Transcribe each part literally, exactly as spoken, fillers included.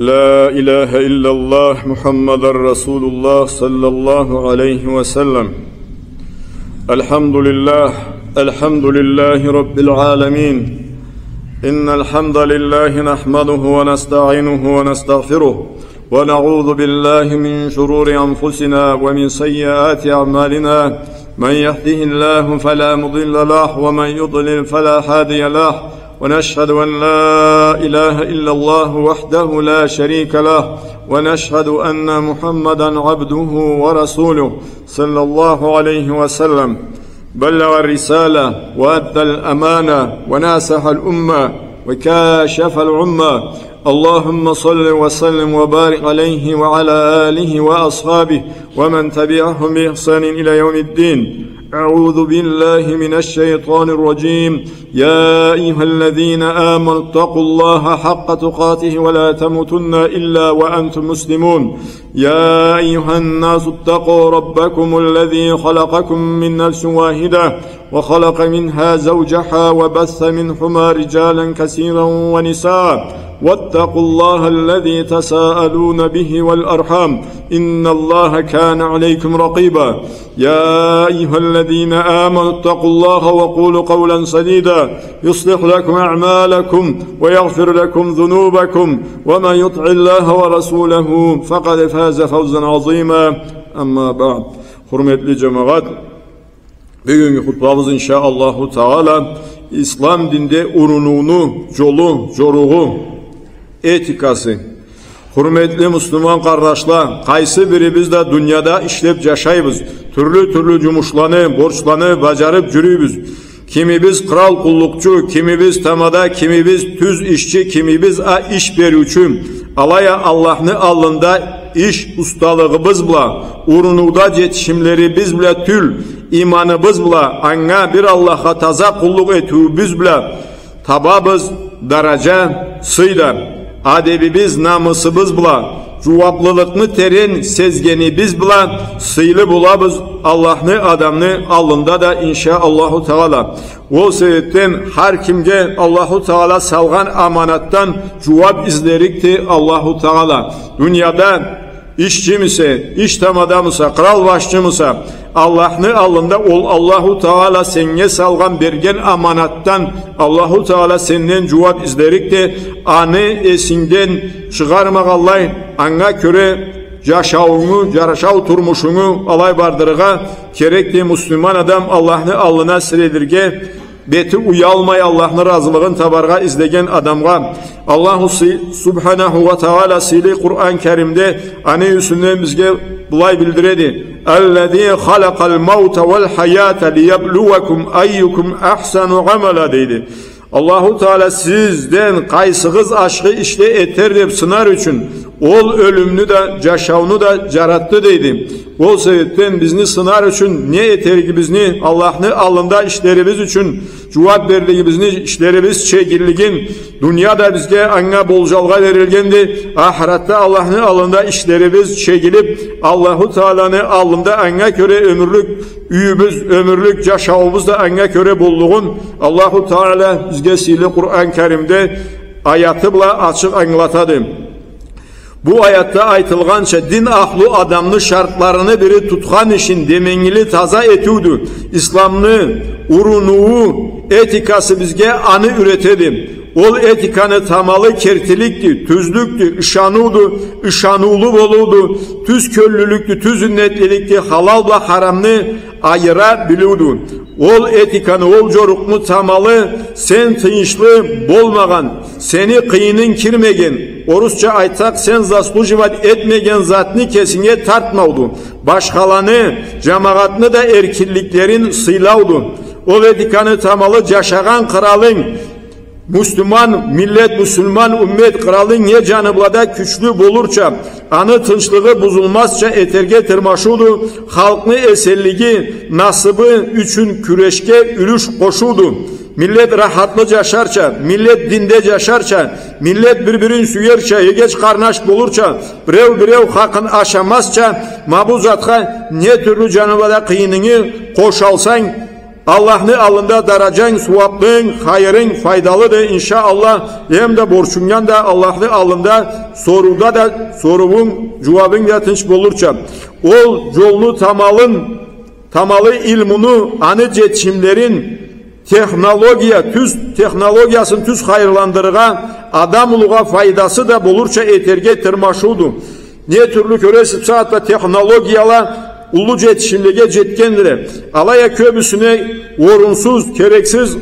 لا إله إلا الله محمد رسول الله صلى الله عليه وسلم. الحمد لله، الحمد لله رب العالمين. إن الحمد لله نحمده ونستعينه ونستغفره، ونعوذ بالله من شرور أنفسنا ومن سيئات أعمالنا. من يهده الله فلا مضل له، ومن يضلل فلا هادي له. ونشهد أن لا إله إلا الله وحده لا شريك له، ونشهد أن محمدا عبده ورسوله، صلى الله عليه وسلم. بلغ الرسالة وأدى الأمانة وناصح الأمة وكاشف العمة. اللهم صل وسلم وبارك عليه وعلى آله وأصحابه ومن تبعهم بإحسان إلى يوم الدين. أعوذ بالله من الشيطان الرجيم. يا أيها الذين آمنوا اتقوا الله حق تقاته ولا تموتن إلا وأنتم مسلمون. يا أيها الناس اتقوا ربكم الذي خلقكم من نفس واحدة وخلق منها زوجها وبث منهما رجالا كثيرا ونساء، واتقوا الله الذي تساءلون به والأرحام، إن الله كان عليكم رقيبا. يا أيها الذين آمنوا اتقوا الله وقولوا قولا سديدا، يصلح لكم أعمالكم ويغفر لكم ذنوبكم، ومن يطع الله ورسوله فقد فاز فوزا عظيما. أما بعد. Хурметли джамагъат, бюгюннгю хутбабыз, иншаАллаху Тагъала, ислам динде урунууну джолу, джоругъу, этикасы. Хурметли муслиман къардашла, къайсы бирибиз да дунияда ишлеб джашайбыз. Тюрлю-тюрлю джумушланы, борчланы баджарыб джюрюйбюз. Кимибиз кърал къуллукъчу, кимибиз тамада, кимибиз тюз ишчи, кимибиз а иш бериучю. Алай а Аллахны аллында иш усталыгъыбыз бла, урунууда джетишимлерибиз бла тюл, иманыбыз бла, анга бир Аллахха таза къуллукъ этиуюбюз бла табабыз дараджа, сый да. Адебибиз, намысыбыз бла, джууаблылыкъны терен сезгенибиз бла сыйлы болабыз Аллахны адамны аллында да, иншаАллаху Тагъала. Ол себебден хар кимге Аллаху Тагъала салгъан аманатдан джууаб излерикди Аллаху Тагъала. Дунияда ишчимисе, иш тамадамыса, кърал башчымыса, Аллахны аллында ол Аллаху Тагъала сеннге салгъан, берген аманатдан Аллаху Тагъала сенден джууаб излерикди, аны эсингден чыгъармагъанлай, анга кёре джашауунгу, джарашау турмушунгу алай бардырыргъа керекди. Муслиман адам Аллахны аллына сирелирге, бети уялмай Аллахны разылыгъын табаргъа излеген адамгъа Аллаху Сый-, Субханаху уа Тагъала сыйлы Къуран Керимде аны юсюнден бизге былай билдиреди: «الذي خلق الموت والحياة ليبلوكم أيكم أحسن عملا», — дейди. Аллаху Тагъала сизден къайсыгъыз ашхы ишле этер деб сынар ючюн ол ёлюмню да, джашауну да джаратды, дейди. Ол себебден бизни сынар ючюн, не этеригибизни, Аллахны аллында ишлерибиз ючюн джууаб берлигибизни, ишлерибиз чегиллигин, дунияда бизге анга болджалгъа берилгенди, ахыратда Аллахны аллында ишлерибиз чегилиб, Аллаху Тагъаланы аллында анга кёре ёмюрлюк юйюбюз, ёмюрлюк джашауубуз да анга кёре боллугъун Аллаху Тагъала бизге сыйлы Къуран Керимде аяты бла ачыкъ ангылатады. Бу аятда айтылгъанча, дин ахлу адамны шартларыны бири тутхан ишин деменгили таза этиудю. Исламны урунуу, этикасы бизге аны юретеди. Ол этиканы тамалы кертиликди, тюзлюкдю, ышаныуду, ышаныулу болууду, тюз кёллюлюкдю, тюз иннетлиликди, халал бла харамны айыра билиудю. Ол этиканы, ол джорукъну тамалы сен тыйыншлы болмагъан, сени къыйынынг кирмеген, орусча айтсакъ, сен заслуживать этмеген затны кесинге тартмауду. Башхаланы, джамагъатны да эркинликлерин сыйлауду. Ол этиканы тамалы джашагъан къралынг, муслиман миллет, муслиман уммет къралынг не джаны бла да кючлю болурча, аны тынчлыгъы бузулмазча этерге тырмашыуду, халкъны эсенлиги, насыбы ючюн кюрешге юлюш къошыуду. Миллет рахатлы джашарча, миллет динде джашарча, миллет бир-бирин сюерча, эгеч-къарнаш болурча, биреу биреу хакъын ашамазча, ма бу затха не тюрлю джаны бла да къыйынынгы къошалсанг, Аллахны аллында даражанг, сууаблынг, хайырынг файдалыды, иншаАллах. Эм да борчунгдан да Аллахны аллында сорууда да, соруунг, джууабынг да тынч болурча. Ол джолну тамалын, тамалы илмуну, аны джетишимлерин, технология, тюз технологиясын тюз хайырландырыргъа, адам улугъа файдасы да болурча этерге тырмашыуду. Не тюрлю кёресиз, бусагъатда технологияла уллу джетишимлеге джетгендиле. Алай а кёбюсюне орунсуз, керексиз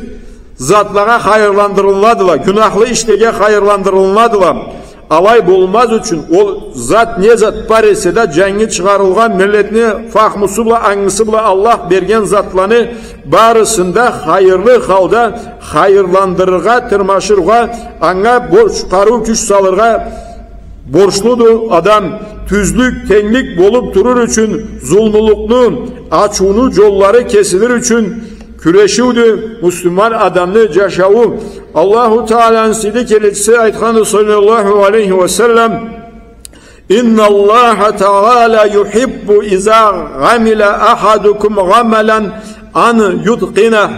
затлагъа хайырландырылыладыла, гюнахлы ишлеге хайырландырылыладыла. Алай болмаз ючюн, ол зат, не зат бар эсе да, джангы чыгъарылгъан, миллетни фахмусу бла, ангысы бла Аллах берген затланы барысын да хайырлы халда хайырландырыргъа тырмашыргъа, анга борч, къарыу кюч салыргъа борчлуду адам. Тюзлюк, тенглик болуп турур ючюн, зулмулукъну, ачыуну джоллары кесилир ючюн кюрешиудю муслиман адамны джашауу. Аллаху Тааланы сыйлы келечиси айтханды, саллаллаху алейхи ва саллам: «إن الله تعالى يحب إذا عمل أحدكم عملا أن يتقنه».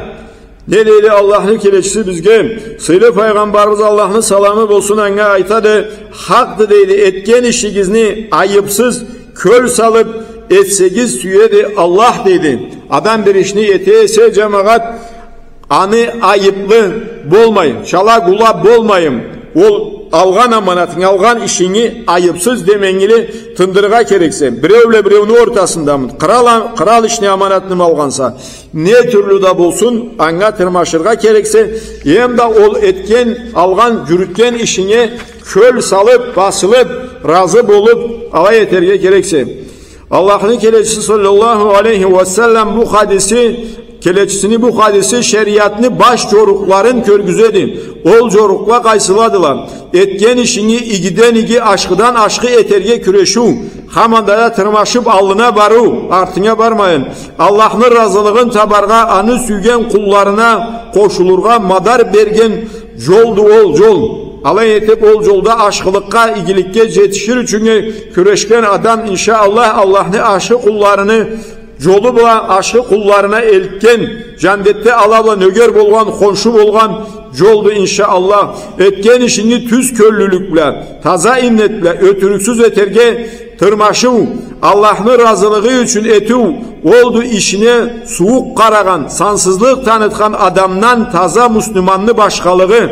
Не дейди Аллахны келечиси бизге? Сыйлы файгъамбарыбыз, Аллахны саламы болсун анга, айтады: «Хакъды, — дейди, — этген ишигизни айыпсыз, кёл салып этсегиз сюеди Аллах», — дейди. Адам бир ишни эте эсе, джамагъат, аны айыплы болмайын, чала-гула болмайын, ол алгъан аманатынгы, алгъан ишинги айыпсыз деменгили тындырыргъа керексе, биреу бла биреуню ортасындамы, кърал а-, кърал ишни аманатынымы алгъанса, не тюрлю да болсун, анга тырмашыргъа керексе, эм да ол этген, алгъан, джюрютген ишинге кёл салып, басылып, разы болуп, алай этерге керексе. Аллахны келечиси, саллаллаху алейхи ва саллам, бу хадиси, келечисини бу хадиси шериатны баш джорукъларын кёргюзеди. Ол джорукъла къайсыладыла? Этген ишинги игиден иги, ашхыдан ашхы этерге кюрешиу. Хаманда да тырмашып аллына барыу, артынга бармайын. Аллахны разылыгъын табаргъа, аны сюйген къулларына къошулургъа мадар берген джолду ол джол. Алай этип, ол джолда ашхылыкъгъа, игиликге джетишир ючюн кюрешген адам, иншаАллах, Аллахны ашхы къулларыны джолу бла ашхы къулларына элтген, джандетде ала бла нёгер болгъан, хоншу болгъан джолду, иншаАллах. Этген ишинги тюз кёллюлюк бла, таза иннет бла, ётюрюксюз этерге тырмашыу, Аллахны разылыгъы ючюн этиу, олду ишине сууукъ къарагъан, сансызлыкъ танытхан адамдан таза муслиманны башхалыгъы.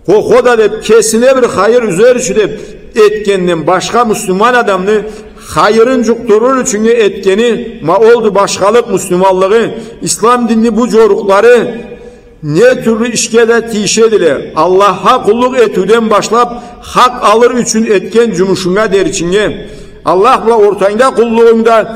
Хо-хо да деп, кесине бир хайыр юзер ючюн деп этгенден башха муслиман адамны хайырын джукъдурур ючюн этгени, ма олду башхалыкъ, муслиманлыгъы. Ислам динни бу джорукълары не тюрлю ишге да тийишедиле. Аллахха къуллукъ этиуден башлап, хакъ алыр ючюн этген джумушунга деричинге. Аллах бла ортангда къуллугъунгда,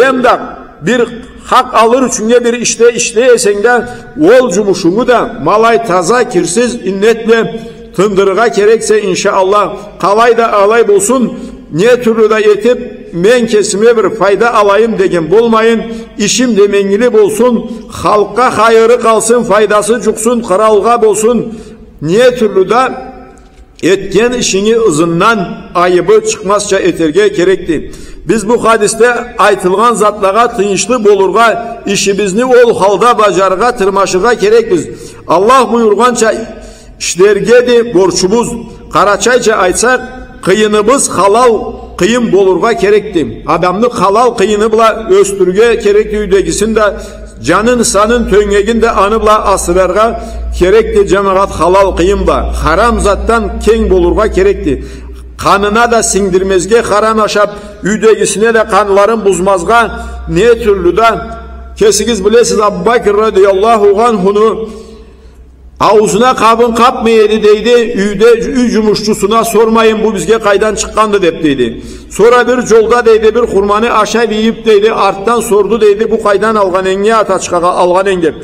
эм да бир хакъ алыр ючюнге бир ишде ишлей эсенг да, ол джумушунгу да ма алай таза, кирсиз иннет бла тындырыргъа керексе, иншаАллах. Къалай да алай болсун, не тюрлю да этип, мен кесиме бир файда алайым деген болмайын, ишим деменгили болсун, халкъгъа хайыры къалсын, файдасы джукъсун, къралгъа болсун, не тюрлю да этген ишинги ызындан айыбы чыкъмазча этерге керекди. Биз бу хадисде айтылгъан затлагъа тыйыншлы болургъа, ишибизни ол халда баджарыргъа тырмашыргъа керекбиз. Аллах буюргъанча ишлерге да борчубуз. Къарачайча айтсакъ, къыйыныбыз халал къыйын болургъа керекди. Адамны халал къыйыны бла ёсдюрюрге керекди юйдегисин да, джанын, санын, тёнгегин да аны бла асыраргъа керекди, джамагъат, халал къыйын бла. Харам затдан кенг болургъа керекди. Къанына да сингдирмезге харам ашап, юйдегисине да къанларын бузмазгъа, не тюрлю да. Кесигиз билесиз, Абу Бакр радияллаху анхуну ауузуна къабын къапмай эди, дейди, юйде, юй джумушчусуна сормайын, бу бизге къайдан чыкъгъанды деп, дейди. Сора бир джолда, дейди, бир хурманы ашап ийип, дейди, артдан сорду, дейди, бу къайдан алгъан энг, не ачхагъа алгъан энг деп.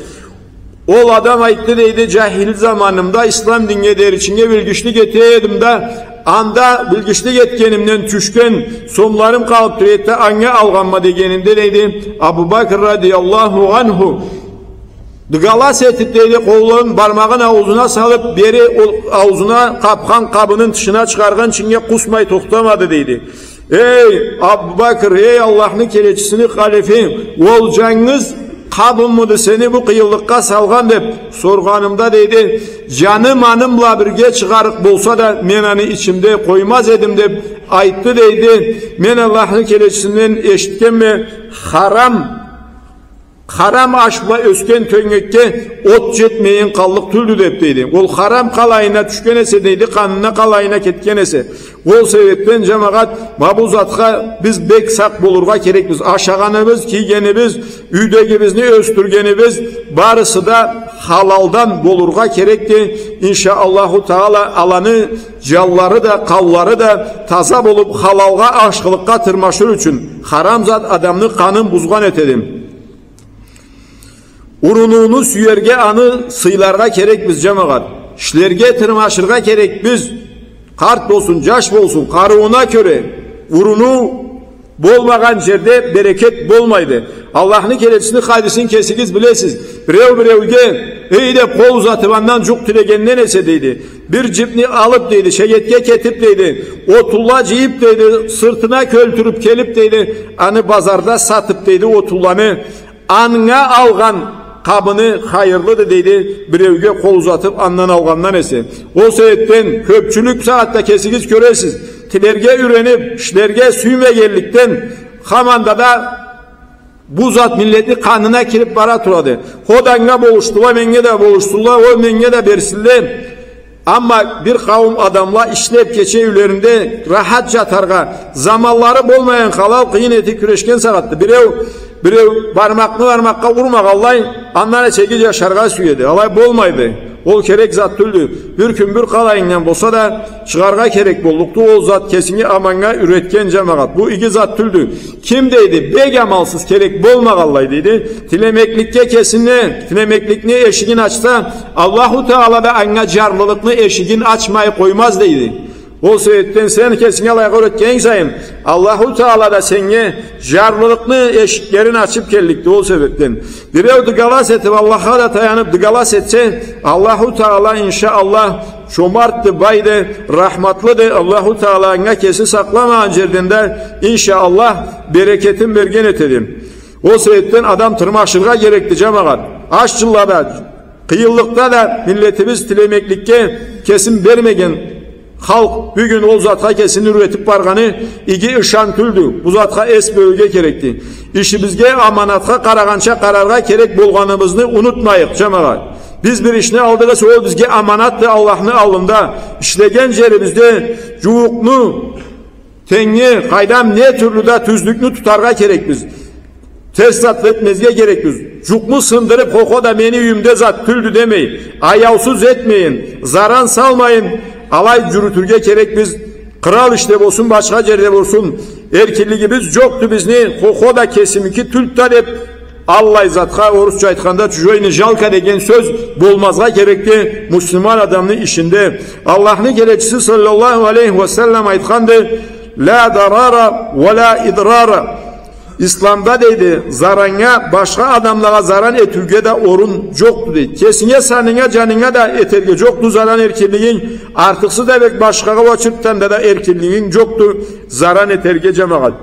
Ол адам айтды, дейди, джахил заманымда ислам динге деричинге билгичлик эте эдим да, анда билгичлик этгенимден тюшген сомларым къалып тура эди да, анга алгъанма дегенимде, дейди, Абу Бакр радияллаху анху дыгалас этип, дейди, къолун, бармагъын ауузуна салып, бери ол ауузуна къапхан къабынын тышына чыгъаргъынчынга къусмай тохтамады, дейди. Эй, Абу Бакр, эй, Аллахны келечисини халифи, ол джангыз къабынмыды сени бу къыйынлыкъгъа салгъан?» — деп соргъанымда, дейди, «Джаны-маным бла бирге чыгъарыкъ болса да, мен аны ичимде къоймаз эдим», — деп айтды, дейди. «Мен Аллахны келечисинден эшитгенме, харам, харам аш бла ёсген тёнгекге от джетмейин къаллыкъ тюлдю», — деп, дейди. Ол харам къалайына тюшген эсе, дейди, къанына къалайына кетген эсе. Ол себепден, джамагъат, ма бу затха биз бек сакъ болургъа керекбиз. Ашагъаныбыз, кийгенибиз, юйдегибизни ёсдюргенибиз, барысы да халалдан болургъа керекди. Иншааллаху Таала, аланы джанлары да, къанлары да таза болуп, халалгъа, ашхылыкъгъа тырмашыр ючюн. Харам зат адамны къанын бузгъан этеди. Урунууну сюерге, аны сыйларгъа керекбиз, джамагъат. Ишлерге тырмашыргъа керекбиз. Къарт болсун, джаш болсун, къарыууна кёре. Урунуу болмагъан джерде берекет болмайды. Аллахны келечисини хадисин кесигиз билесиз. Биреу биреуге, эй деп, къол узатып, андан джукъ тилегенден эсе, дейди, бир джипни алып, дейди, шегетге кетип, дейди, отунла джыйып, дейди, сыртына кёлтюрюп келип, дейди, аны базарда сатып, дейди, отунланы, анга алгъан къабыны хайырлыды, дейди, биреуге къол узатып, андан алгъандан эсе. Ол себепден кёпчюлюк сагъатда кесигиз кёресиз, тилерге юренип, ишлерге сюймегенликден, хаманда да бу зат миллетни къанына кирип бара турады. Хо да анга болушдула, меннге да болушсунла, ол меннге да берсинле. Амма бир къауум адамла ишлеп, кече юйлеринде рахат джатаргъа заманлары болмайын, халал къыйын эте кюрешген сагъатда, биреу, биреу бармакъны бармакъгъа урмагъанлай, андан эсе иги джашаргъа сюеди. Алай болмайды. Ол керек зат тюлдю. Бир кюн бир къалайынгдан болса да чыгъаргъа керек боллукъду. Ол зат кесинги аманнга юретген, джамагъат. Бу иги зат тюлдю. Ким, дейди, бек амалсыз, керек болмагъанлай, дейди, тилемекликге кесине, тилемекликни эшигин ачса, Аллаху Таала да анга джарлылыкъны эшигин ачмай къоймаз, дейди. Ол себепден сен кесинги алайгъа юретгенинг сайын, Аллаху Таала да сеннге джарлылыкъны эшиклерин ачып келликди. Ол себепден биреу дыгалас этип, Аллахха да таянып дыгалас этсе, Аллаху Таала, иншаАллах, чомартды, байды, рахматлыды. Аллаху Таала анга кеси сакъламагъан джерден да, иншаАллах, берекетин берген этеди. Ол себепден адам тырмашыргъа керекди, джамагъат. Ач джыллада, къыйынлыкъда да миллетибиз тилемекликге кесин бермеген халкъ бюгюн ол затха кесин юретип баргъаны иги ышан тюлдю. Бу затха эс бёлюрге керекди. Ишибизге, аманатха къарагъанча къараргъа керек болгъаныбызны унутмайыкъ, джамагъат. Биз бир ишни алдыкъ эсе, ол бизге аманатды Аллахны аллында. Ишлеген джерибизде джууукъну, тенгни, къайдам, не тюрлю да тюзлюкню тутаргъа керекбиз. Терс зат этмезге керекбиз. Джукъну сындырып, хо-хо да мени юйюмде зат тюлдю демей, аяусуз этмейин, заран салмайын, алай джюрютюрге керекбиз. Кърал ишде болсун, башха джерде болсун, эркинлигибиз джокъду бизни, хо-хо да кесимики тюлдю да деп, аллай затха, орусча айтханда, чужой не жалко деген сёз болмазгъа керекди муслиман адамны ишинде. Аллахны келечиси саллаллаху алейхи ва саллам айтханды: «Ла дарара ва ла идрара». Исламда, дейди, зараннга, башха адамлагъа заран этиуге да орун джокъду, дейди. Кесинге, санынга, джанынга да этерге джокъду заран эркинлигинг, артыкъсыз да бек башхагъа уа чыртдан да, да эркинлигинг джокъду заран этерге, джамагъат.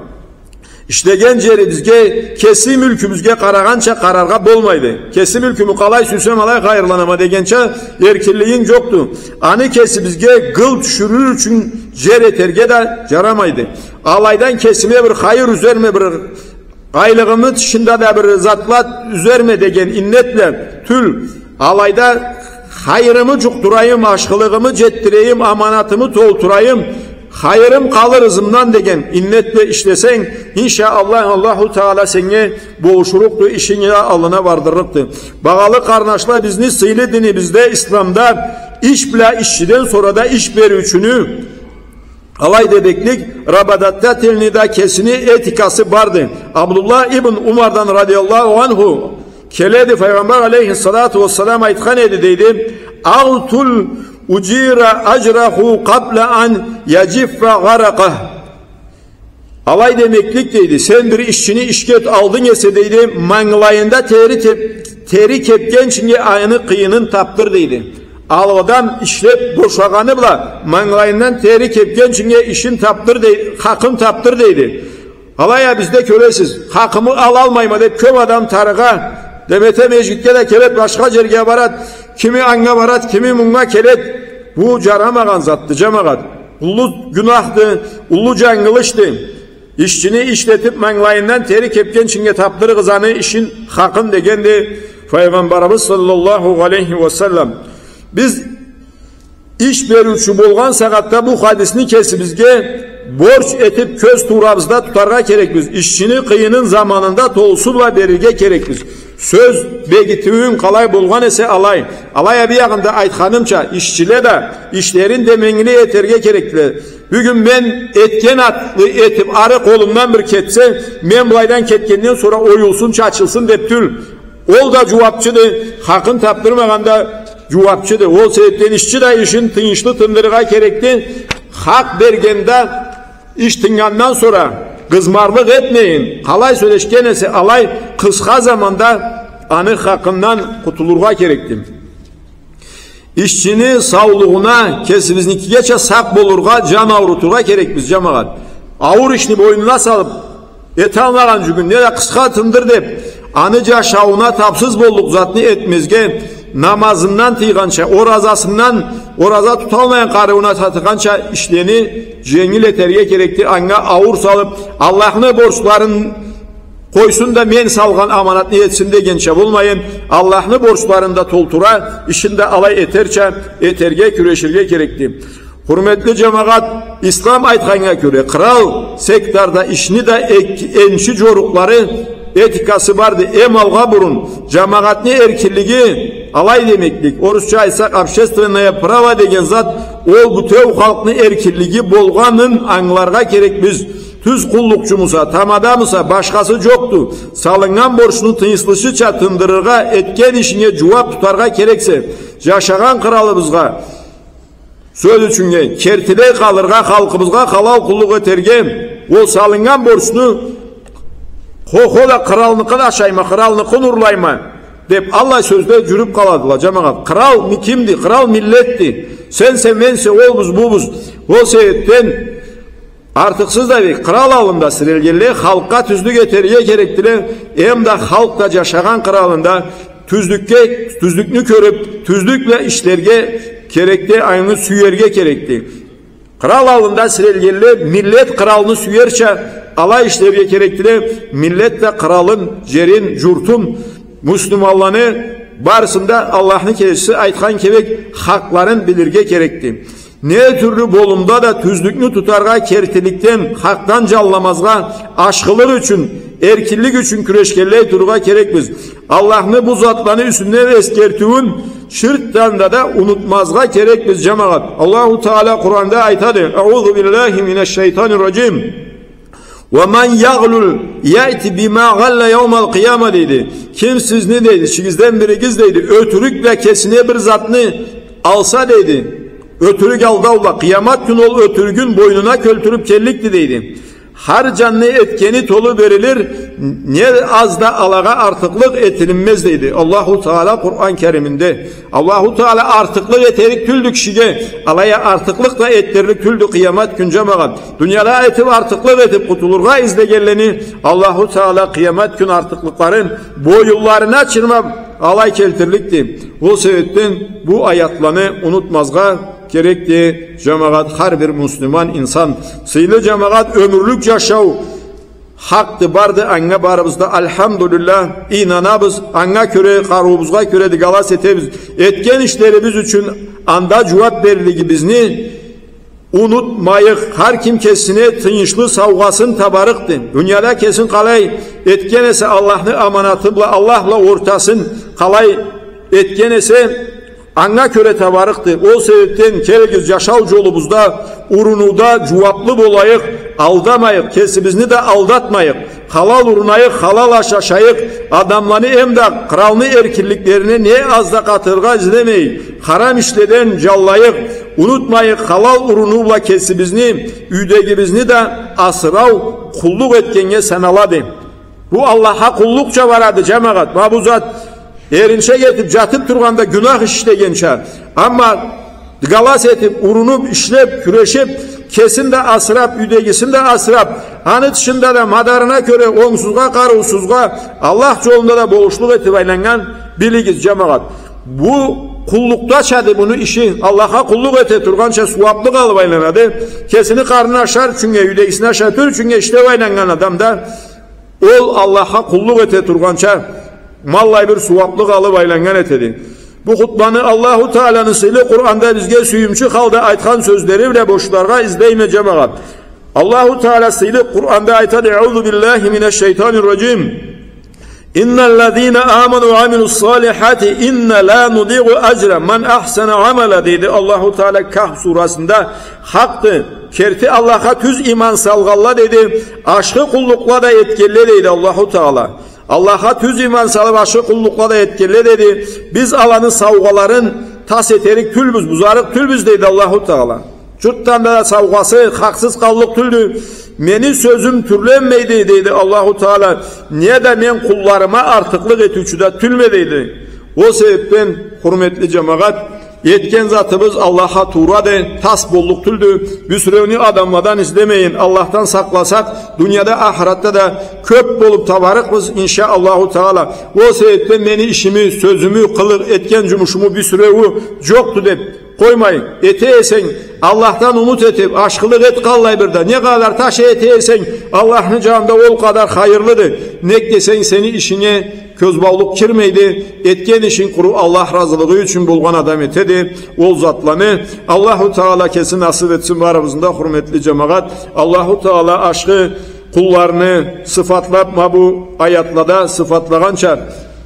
Ишлеген джерибизге, кеси мюлкюбюзге къарагъанча къараргъа болмайды. Кеси мюлкюмю къалай сюйсем, алай хайырланама дегенча эркинлигинг джокъду. Аны кесибизге гыл тюшюрюр ючюн джер этерге да джарамайды. Алайдан кесиме бир хайыр юзерме, бир къайлыгъымы тышында да бир затла юзерме деген иннет бла тюл. Алайда хайырымы джукъдурайым, ашхылыгъымы джетдирейим, аманатымы толтурайым, хайырым къалыр ызымдан деген иннет бла ишлесенг, иншаАллах, Аллаху Таала сеннге болушурукъду, ишинги да аллына бардырырыкъды. Багъалы къарнашла, бизни сыйлы динибизде, Исламда, иш бла ишчиден сора да иш бериучюню алай демеклик, работодательни да кесини этикасы барды. Абдуллах ибн Умардан радияллаху анху келеди, Файгъамбар алейхиссалату вассалам айтхан эди, дейди: «Аътул уджира аджраху къабла ан яджиффа гъаракъах». Алай демеклик, дейди, сен бир ишчини ишге алдынг эсе, дейди, мангылайында тери теп-, тери кепгенчинге аны къыйынын тапдыр, дейди. Ал адам ишлеп бошагъаны бла, мангылайындан тери кепгенчинге ишин тапдыр, дей-, хакъын тапдыр, дейди. Алай а бизде кёресиз, хакъымы алалмайма деп, кёп адам тарыгъа, Демете межгитге да келед, башха джерге барад, кими анга барад, кими мунга келед. Бу джарамагъан затды, джамагъат. Уллу гюнахды, уллу джангылышды. Ишчини ишлетиб, манглайындан тери кебгинчинге табдырыгъыз аны ишин, хакъын, дегенди Файгъамбарыбыз саллаллаху алейхи ва саллам. Биз иш бериучю болгъан сагъатда бу хадисни кесибизге борч этиб, кёз туурабызда тутаргъа керекбиз. Ишчини къыйынын заманында толусу бла берирге керекбиз. Сёз бегитиуюн къалай болгъан эсе алай. Алай а биягъында айтханымча, ишчиле да ишлерин деменгили этерге керекдиле. Бюгюн мен этген атлы этиб, ары къолумдан бир кетсе, мен былайдан кетгенден сора оюлсун, чачылсын деб тюл. Ол да джууабчыды, хакъын табдырмагъан да джууабчыды. Ол себебден ишчи да ишин тыйыншлы тындырыргъа керекди. Хакъ бергенде иш тыннгандан сора къызмарлыкъ этмейин, къалай сёлешген эсе алай, къысха заманда аны хакъындан къутулургъа керекди. Ишчини саулугъуна, кесибизникигеча сакъ болургъа, джан аурутургъа керекбиз, джамагъат. Ауур ишни бойнуна салыб, эталмагъан джюгюн, неда къысха тындыр деб, аны джашаууна табсыз боллукъ затны этмезге, намазындан тыйгъанча, оразасындан, ораза туталмайын къарыууна татыгъанча ишлени дженгил этерге керекди, анга ауур салыб, Аллахны борчларын къойсун да, мен салгъан аманатны этсин дегенча болмайын, Аллахны борчларын да толтура, ишин да алай этерча этерге кюреширге керекди. Хурметли джамагъат, ислам айтханнга кёре, кърал секторда ишни да эк-, энчи джорукълары, этикасы барды. Эм алгъа бурун, джамагъатны эркинлиги, алай демеклик, орусча айтсакъ, общественное право деген зат, ол бютеу халкъны эркинлиги болгъанын ангыларгъа керекбиз. Тюз къуллукъчумуса, тамадамыса, башхасы джокъду. Салыннган борчну тыйыншлыча тындырыргъа, этген ишинге джууаб тутаргъа керексе, джашагъан къралыбызгъа, сёз ючюннге, кертилей къалыргъа, халкъыбызгъа халал къуллукъ этерге, ол салыннган борчну, хо-хо да, къралныкъын ашайма, къралныкъын урлайма деб, аллай сёзле джюрюб къаладыла, джамагъат. Кърал ми-, кимди? Кърал миллетди. Сенсе, менсе, олбуз, бубуз. Ол себебден артыкъсыз да бек, кърал аллында сирелгенле халкъгъа тюзлюк этерге керекдиле, эм да халкъ да джашагъан къралында тюзлюкге, тюзлюкню кёрюб, тюзлюк бла ишлерге керекди, аны сюерге керекди. Кърал аллында сирелгенле, миллет къралны сюерча, алай ишлерге керекдиле, миллет да къралын, джерин, джуртун, муслиманланы барысын да Аллахны келечиси айтхан кибик хакъларын билирге керекди. Не тюрлю болумда да тюзлюкню тутаргъа, кертиликден, хакъдан джанламазгъа, ашхылыкъ ючюн, эркинлик ючюн кюрешгенлей турургъа керекбиз. Аллахны бу затланы юсюнден эсгертиуюн чыртдан да, да унутмазгъа керекбиз, джамагъат. Аллаху Таала Къуранда айтады: «Аузу биллахи минаш-шайтанир-раджим». «Ва ман ягълул яъти бима гъалла яумал къияма», дейди. Ким сизни, дейди, ичигизден биригиз, дейди, ётюрюк бла кесине бир затны алса, дейди, ётюрюк алдау бла, къыямат кюн ол ётюрюгюн бойнуна кёлтюрюб келликди, дейди. Хар джанны этгени толу берилир, не аз да алагъа артыкълыкъ этилинмез, дейди Аллаху Таала Къуран Кериминде. Аллаху Таала артыкълыкъ этерик тюлдю кишиге, алай а артыкълыкъ да этдирлик тюлдю къыямат кюн, джамагъат. Дунияда этиб, артыкълыкъ этиб къутулургъа излегенлени Аллаху Таала къыямат кюн артыкълыкъларын бойунларына чырмаб, алай келтирликди. Ол себебден бу аятланы унутмазгъа керекди, джамагъат, хар бир муслиман инсан. Сыйлы джамагъат, ёмюрлюк джашау хакъды, барды анга барыбыз да, альхамдулиллах, ийнанабыз, анга кёре, къарыуубузгъа кёре дыгалас этебиз. Этген ишлерибиз ючюн анда джууаб берлигибизни унутмайыкъ. Хар ким кесине тыйыншлы саугъасын табарыкъды. Дунияда кесин къалай этген эсе, Аллахны аманаты бла, Аллах бла ортасын къалай этген эсе, анга кёре табарыкъды. Ол себебден келигиз, джашау джолубузда, урунууда джууаблы болайыкъ, алдамайыкъ, кесибизни да алдатмайыкъ. Халал урунайыкъ, халал аш ашайыкъ, адамланы эм да къралны эркинликлерине не аз да къатыргъа излемей, харам ишледен джанлайыкъ. Унутмайыкъ, халал урунуу бла кесибизни, юйдегибизни да асырау къуллукъ этгеннге саналады. Бу Аллахха къуллукъча барады, джамагъат. Ма бу зат эринчек этиб, джатыб тургъанда гюнах иш ишлегенча. Амма дыгалас этиб, урунуб, ишлеб, кюрешиб, Кесин да асырап, юйдегисин да асырап, аны тышында да мадарына кёре онгсузгъа, къарыусузгъа, Аллах джолунда да болушлукъ этип айланнган, билигиз, джамагъат. Бу къуллукъдачады муну иши, Аллахха къуллукъ эте тургъанча сууаплыкъ алып айланады. Кесини къарнын ашар ючюннге, юйдегисин ашатыр ючюннге ишлеп айланнган адам да ол Аллахха къуллукъ эте тургъанча, ма аллай бир сууаплыкъ алып айланнган этеди. Бу хутбаны Аллаху Тааланы сыйлы Къуранда бизге сюйюмчю халда айтхан сёзлери бла бошларгъа излейме, джамагъат. Аллаху Таала сыйлы Къуранда айтады: «Аузу биллахи минаш-шайтанир-раджим. Инналлазина аману ва амилус-салихати инна ла нудиъу аджра ман ахсана амала», — дейди Аллаху Таала Кахф сурасында. Хакъды, керти Аллахха тюз иман салгъанла, дейди, ашхы къуллукъла да этгенле, дейди Аллаху Таала. Аллахха тюз иман салып, ашхы къуллукъла да этгенле, дейди, биз аланы саугъаларын тас этерик тюлбюз, бузарыкъ тюлбюз, дейди Аллаху Таала. Джуртдан да саугъасы хакъсыз къаллыкъ тюлдю. Мени сёзюм тюрленмейди, дейди Аллаху Таала. Не да мен къулларыма артыкълыкъ этиучю да тюлме, дейди. Ол себепден, хурметли джамагъат, этген затыбыз Аллахха туурады, тас боллукъ тюлдю. Бюсюреуню адамладан излемейин, Аллахдан сакъласакъ, дунияда, ахыратда да кёп болуп табарыкъбыз, иншаАллаху Таала. Ол себепден мени ишими, сёзюмю, къылыкъ этген джумушуму бюсюреую джокъду деп къоймай, эте эсенг, Аллахдан умут этип, ашхылыкъ эт къаллай бир да. Не къадар таш эте эсенг, Аллахны джанында ол къадар хайырлыды. Нек десенг, сени ишинге кёзбаулукъ кирмейди. Этген ишинг къуру Аллах разылыгъы ючюн болгъан адам этеди ол затланы. Аллаху Таала кеси насып этсин барыбызны да, хурметли джамагъат. Аллаху Таала ашхы къулларыны сыфатлап, ма бу аятлада сыфатлагъанча,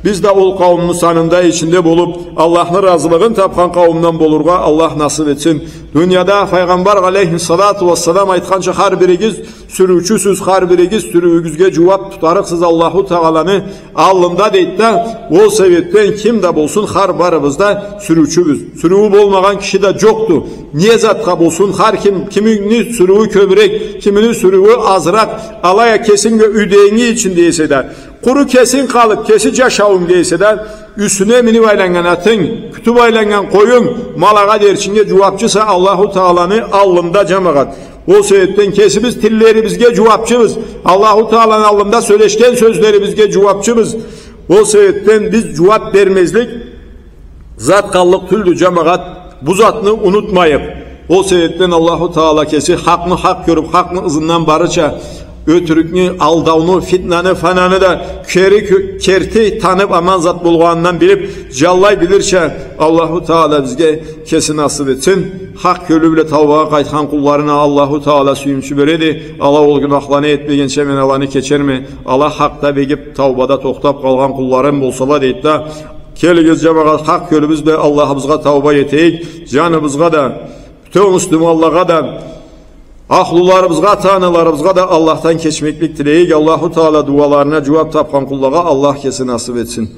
биз да ол къауумну санында, ичинде болуп, Аллахны разылыгъын тапхан къауумдан болургъа Аллах насып этсин. Дунияда Файгъамбар алейхиссалату уассалам айтханча, хар биригиз сюрюучюсюз, хар биригиз сюрюуюгюзге джууап тутарыкъсыз Аллаху Тааланы аллында, дейди да. Ол себепден ким да болсун, хар барыбыз да сюрюучюбюз. Сюрюую болмагъан киши да джокъду. Не затха болсун, хар ким, кимини сюрюую кёбюрек, кимини сюрюую азыракъ, алай а кесинги юйдегинги ичинде эсе да, къуру кесинг къалып, кеси джашауунг да эсе да, юсюне минип айланнган атынг, кютюп айланнган къоюнг, ма алагъа дерчинге джууапчыса Аллаху Тааланы аллында, джамагъат. Ол себепден кесибиз тиллерибизге джууапчыбыз. Аллаху Тааланы аллында сёлешген сёзлерибизге джууапчыбыз. Ол себепден биз джууап бермезлик зат къаллыкъ тюлдю, джамагъат. Бу затны унутмайыкъ. Ол себепден Аллаху Таала кеси хакъны хакъ кёрюп, хакъны ызындан барырча, ётюрюкню, алдауну, фитнаны, фананы да кери кё-, керти танып, аман зат болгъанындан билип, джанлай билирча, Аллаху Таала бизге кеси насып этсин. Хакъ кёлю бла таубагъа къайтхан къулларына Аллаху Таала сюйюмчю береди. Ала ол гюнахланы этмегенча мен аланы кечерме. Ала хакъда бегип, таубада тохтап къалгъан къулларым болсала, дейди да. Келигиз, джамагъат, хакъ кёлюбюз бла Аллахыбызгъа тауба этейик. Джаныбызгъа да, бютеу муслиманлагъа да, ахлуларыбызгъа, ата-аналарыбызгъа да Аллахдан кечмеклик тилейик. Аллаху Таала дууаларына джууап тапхан къуллагъа Аллах кеси насып этсин.